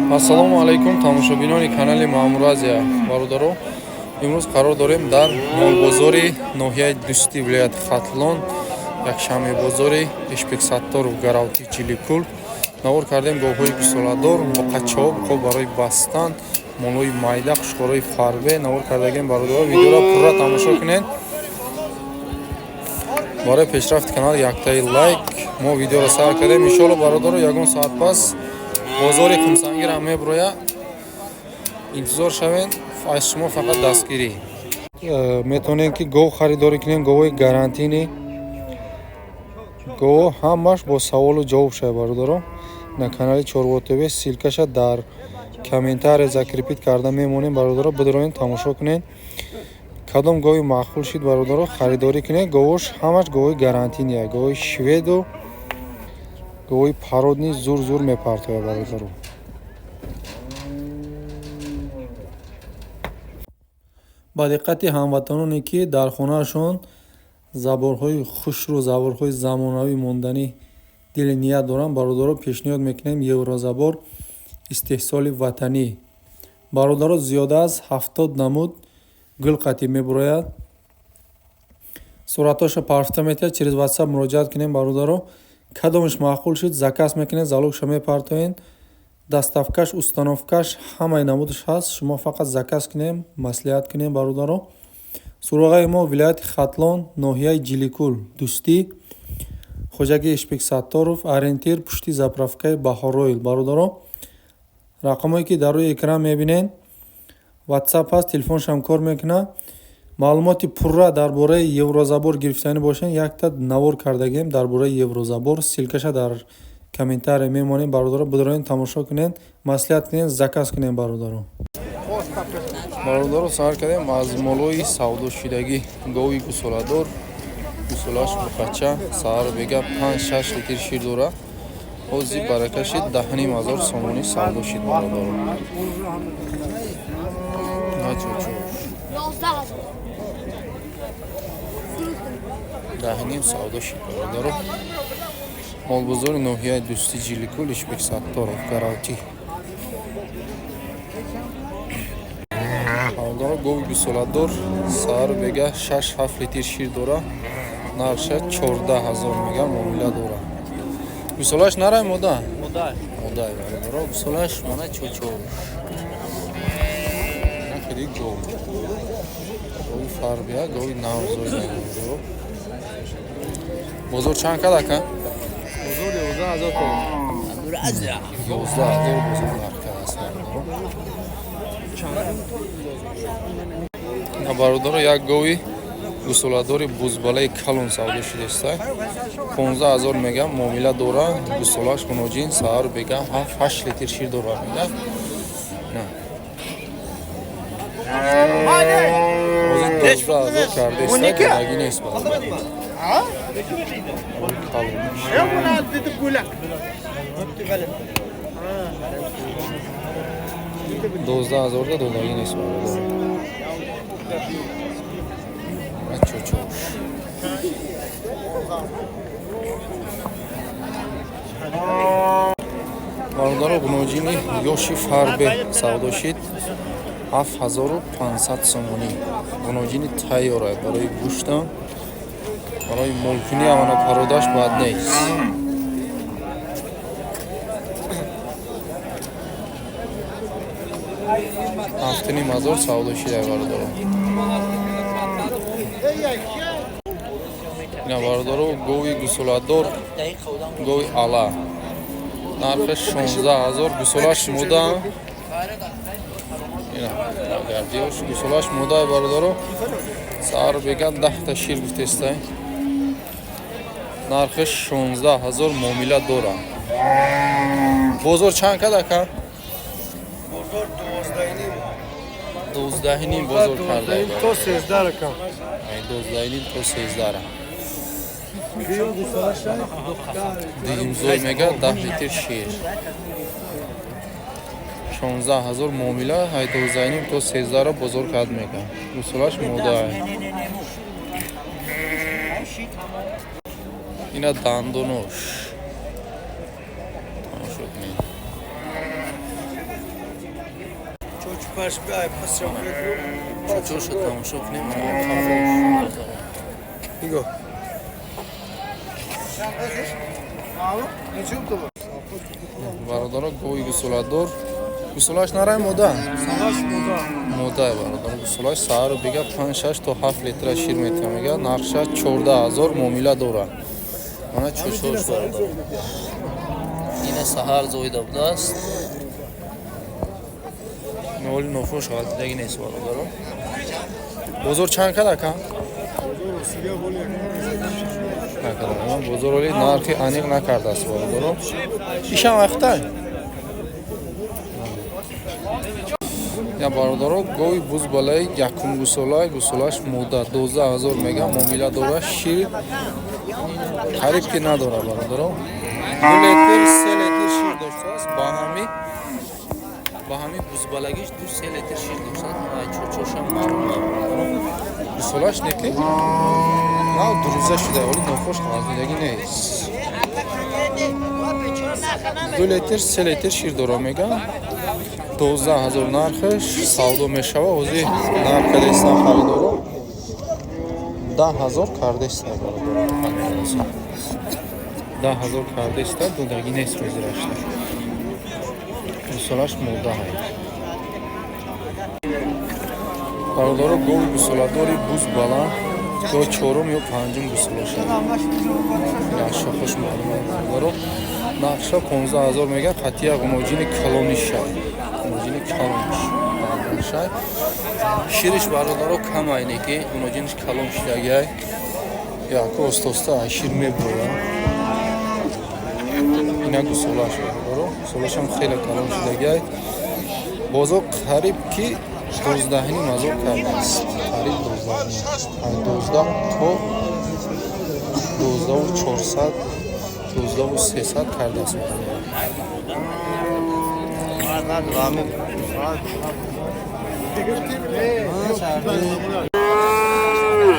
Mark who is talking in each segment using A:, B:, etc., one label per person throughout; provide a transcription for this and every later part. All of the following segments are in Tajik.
A: Ассалому алайкум, тамошобинони канали Маъмур Азия. Бародаро, имрӯз қарор дорем дар молбозори ноҳияи Дӯстӣ, вилояти Хатлон, якшанбебозори Ишбек Сатторов, Гаравти, Чиликул. Навор кардем говҳои гусоладор, боқачаҳо, буқо барои бастан, молҳои майда, қушқорҳои фарбе навор кардагем. Бародаро, видеоро пурра тамошо кунед. Барои пешрафти канал яктаи лайк. Мо видеоро сар кардем. Иншоалло, бародаро, ягон соат пас бозори Қумсангирам меброя, интизор шавед. Аз шумо фақат дастгирӣ. Метавонем ки гов харидорӣ кунем, говҳои гарантини, говҳо ҳамаш бо саволу ҷавоб шавад. Бародаро, на канали Чорво ТВ ссылка ша дар комментария закрепить карда мемонем. Бародаро, бидроен, тамошо кунед. Кадом гови маъқул шид, бародаро, харидорӣ кунед. Говош ҳамаш говҳои гарантиния, говҳои шведу говҳои породный, зур зур мепартояд, бародаро. Ба диққати ҳамватаноне, ки дар хонаашон заборҳои хушрӯ, заборҳои замонавӣ монданӣ дили ният доранд, бародаро, пешниҳод мекунем еврозабор истеҳсоли ватанӣ. Бародаро, зиёда аз 70 намуд гулқатӣ мебурояд, суратҳоша парфта метиҳад, через WhatsApp муроҷиат кунем. Бародаро, кадомаш маъқул шуд, заказ мекунед, залог ша мепартоед, доставка ш, установка ш, ҳамаи намудаш ҳаст. Шумо фақат заказ кунем, маслиҳат кунем. Бародаро, суроғаи мо вилояти Хатлон, ноҳияи Ҷиликул, Дӯстӣ, хоҷагии Ишбек Сатторов, ориентир пушти заправка и Баҳоройл. Бародаро, рақамое ки дар рӯи экран мебинед, WhatsApp ҳаст, телефоншам кор мекунад. Маълумоти пурра дар бораи еврозабор гирифтанӣ бошед, якта навор кардагем дар бораи еврозабор, ссылка ша дар комментария мемонем. Бародаро, бидроен, тамошо кунед, маслиҳат кунед, заказ кунед. Бародаро, бародаро, сар кардем аз молои савдошидагӣ. Гови гусоладор, гусолааш буқача, саҳар бега 5-6 литр шир дора. Ҳози баракаши 10 500 сомонӣ савдо шид, бародаро. Начочо, 10,5 савдо шид, бародаро. Молбозори ноҳияи Дӯстӣ, Ҷиликул, Ишбек Сатторов, Гаравтӣ. Бародаро, гови гусоладор, саҳару бега 6-7 литр шир дора, нархша 14 000 мега, муомила дора. Гусолаш нарай, мода? Модай, бародаро. Гусолаш мана чочо, хеле гов, гови фарбия, гови навзои. Бародаро, бозор чанд кад, ака?
B: Бозор 11 000.
A: 11 000 бозор нарх аст, бародаро. На, бародаро, як гови гусоладори бузбалаи калон савдо шудеста, 15 000 мега, муомила дора. Гусолаш муноҷин, саҳару бега 7-8 литр шир дора, мега. Ҳозир 12 000 кардеста, додагӣ нест, бародаро. Калон. 12 000 да додагӣ нест, бародаро. Чочош. Бародаро, гуноҷини ёши фарбе савдо шид, 7500 сомонӣ. Гуноҷини тайёра барои гӯштам, барои молкунӣ, амана пародаш бад нест. 7500 савдо шида, бародаро. Ина, бародаро, гови гусоладор, гови ала, нархаш 16 000. Гусолаш мода, ина гардиёш, гусолаш мода, бародаро. Саҳар бега 10-та шир гуфтестай, нархаш 16 000, муомила дора. Бозор чанд кад, ака?
B: Бозор 12,5.
A: 12,5 бозор карда.
B: То 13 ракам.
A: 12,5 то 13-ра. Дуюмзой мега, 10 литр шир, 16 000, муомила. Ай 12,5 то 13-ра бозор кард, мега. Гусолаш мода. Ина дандонош, тамошо кунед.
C: Чучоша тамошо кунем.
B: Нигоҳ.
C: Бародаро, гови гусоладор. Гусолаш нарай мода? Мода, бародаро. Гусолаш саҳару бига 5-6 то 7 литра шир метиҳад мега. Нархша 14 000, муомила дорад. Мана чучош, бародаро. Ина саҳар зоида будааст. Ноли нофош ғалтидаги нест, бародаро. Бозор чанд кад, ака? Накарда. Бозор оли нархи аниқ накардааст, бародаро. Ишам вақтай? Я, бародаро, гови бузбалаи якум гусолай, гусолаш мода, 12 000 мега, муомила дора, шир қариб ки надора, бародаро. 2 литр, 3 литр шир доштааст, ба ҳами бузбалагиш 2-3 литр шир доштааст. Ай чочошам маълум, бародаро. Гусолаш неки нав дурӯза шуда, оли нохош ғалтидагӣ нест. 2 литр, 3 литр шир дора мега. 12 000 нархаш, савдо мешава. Ҳозир нарх кардестан харидоро. 10 000 кардеста, бародаро. 10 000 кардеста, додагӣ нест ҳозирашта. Гусолаш модаҳай. Бародаро, гови гусоладори буз бала, ё чорум ё панҷум гусолаша. Шохош маълум, бародаро. Нархша 15 000 мега, қатия ғуноҷини калонишай. Ғуноҷини калониш. Шай. Шириш, бародаро, кам айне ки ғуноҷиниш калон шидагиай. Яко остоста шир меброя. Ина гусолаш, бародаро. Гусолашам хеле калон шидагиай. Бозор қариб ки 12,5 ҳазор кардааст. Қариб 12,5. Аз 12 то 12 400, 12 300 кардааст.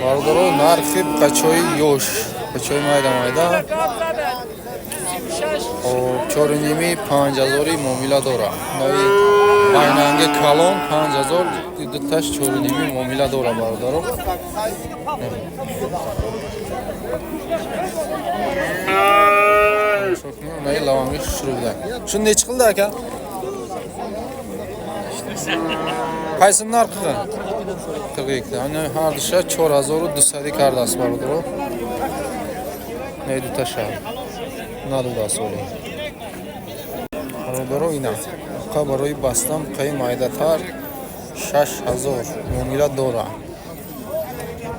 C: Бародаро, нархи бачаҳои ёш, бачаҳои майда майда 4,5, 5 ҳазори муомила дора. Нави байнанги калон 5 ҳазор, дуташ 4,5, муомила дора, бародаро. Наи лаванги хушрӯ буда. Шун нечи қилdi, ака? Qaysi narxi? 42. Ана ҳардуша 4200 кардааст, бародаро. Не, дуташа. Надодааст оли. Бародаро, ина. Қа барои бастан қаи майдатар 6000, муомила дора.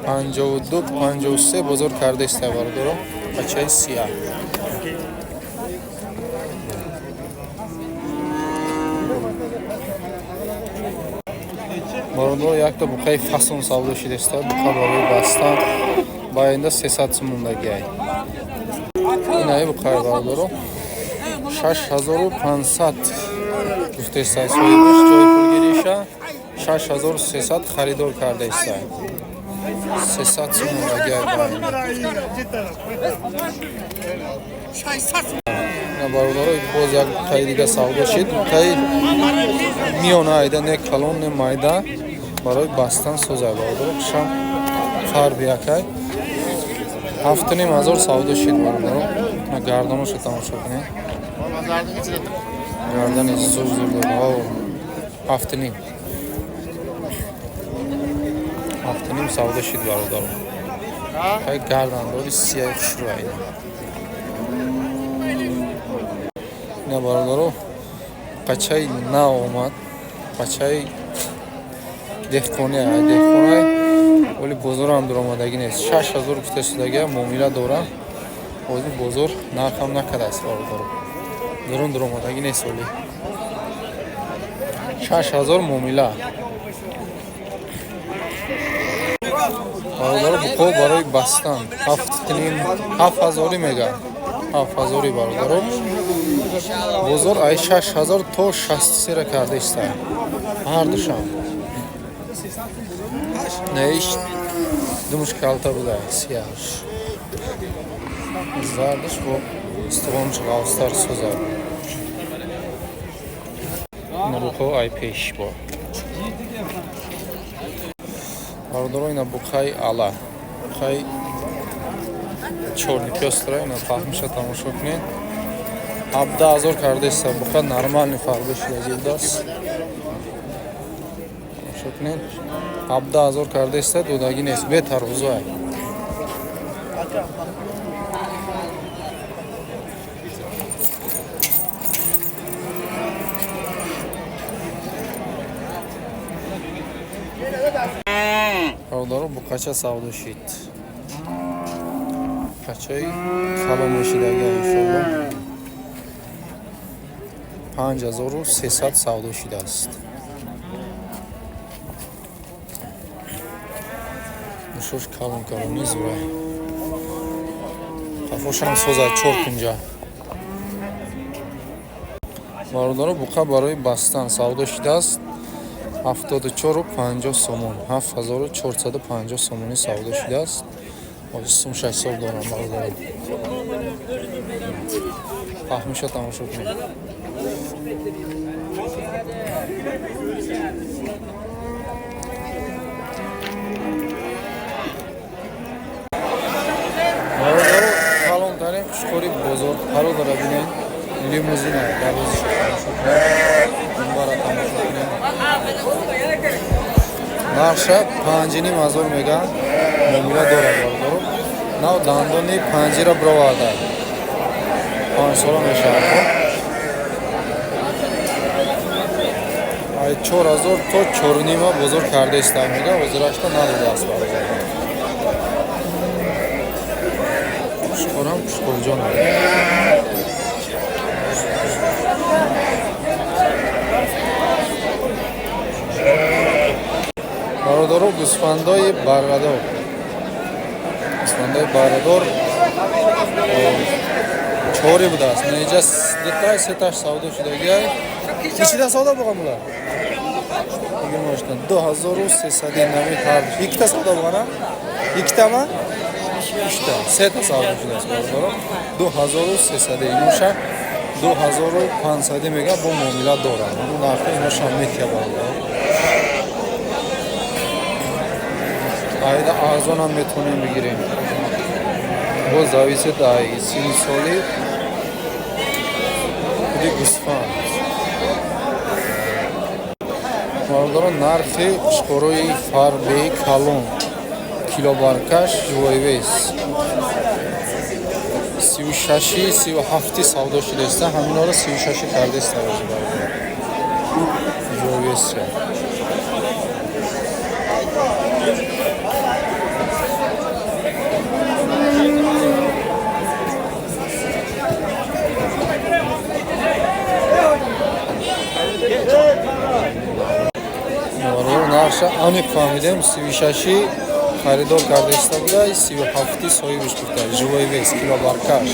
C: 52, 53 бозор кардаиста, бародаро. Бачаи сиёҳ. Бародаро, якта буқаи фасон савдо шидаста, буқа барои бастан баинда 300 сум мондагиай. Инаи буқаи, бародаро, 6500 гуфтеста соҳибаш, ҷои пулгириша 6300 харидор кардаиста. 300 сум мондагиай баинда. Ина, бародаро, боз як буқаи дига савдо шид. Буқаи миёна айда, не калон, не майда, барои бастан созай, бародаро. Шам фарби якай. 7,5 ҳазор савдо шид, бародаро. На гарданошо тамошо кунед. Гардани зур зур дора. 7,5. 7,5 савдо шид, бародаро. Ай гардандори сияи хушрӯ айда. Ина, бародаро, бачаи нав омад. Бачаи деҳқони, деҳқонай, оли бозорам дуромадагӣ нест. 6000 гуфта шудагия, муомила дора. Ҳозир бозор нархам накардааст, бародаро. Дурун дуромадагӣ нест оли. 6000 муомила. Бародаро, буқо барои бастан 7,5, 7 ҳазорӣ мега. 7 ҳазорӣ, бародаро. Бозор ай 6000 то 63 карда иста. Ҳардушам. Неиш думуш калта буда, сияш. Зардаш бо устухонаш ғафстар созад. Нурухо ай пеш бо. Бародаро, ина буқаи ала, буқаи чёрный пёстрая, ина паҳмиша тамошо кунед. 17 000 кардеста, буқа нормальный фарбе шуда будааст. Тамошо кунед. 17 000 кардеста, додагӣ нест, бетарозуай. Бародаро, буқача савдо шид. Буқачаи калон мешидага, иншолло. 5300 савдо шидааст. Мушош калон калони зурай. Қафошам созад чор кунҷа. Бародаро, буқа барои бастан савдо шидааст. 74,50 сомон, 7450 сомонӣ савдо шудааст. Ҳозир сум 600 дорам, бародарон. Паҳмиша тамошо кунед. Бародаро, калонтарин хушхӯри бозор пародара бинед. Лимузина дарвозиша тамошо кунед. Бара тамошо кунед. Нарша 5500 меган, муомила дорад, бародаро. Нав дандони панҷира бироварда. 5 сола мешавад. Ай 4000 то 4,5 бозор кардаиста мега, ҳозирашта надодааст, бародаро. Хушхӯрам хушхӯрҷон. Бародаро, гӯсфандои баррадор. Гӯсфандои баррадор чори будааст. Неҷа дутай сеташ савдо шудагиай. Нечида савдо буган булар? 2300 нами ҳар. Ikkita савдо бугана? Ikkitami? Uchta. Seta савдо шудааст, бародаро. 2300 инуша 2500 мега, бо муомила дорад. Нархи иношам метия, бародаро. Айда арзонам метавонем бигирем. Боз зависит ай сини соли худи гӯсфанд. Бародарон, нархи хушхӯрои фарбеи калон килобаркаш живой вес 36-и 37-и савдо шудааста, ҳаминҳоро 36-и кардааста, бародарон. Живой вес. Нарша аниқ фаҳмидем, 36-и харидор карда иста буда, 37-и соҳибиш гуфта, живой вес килобаркаш.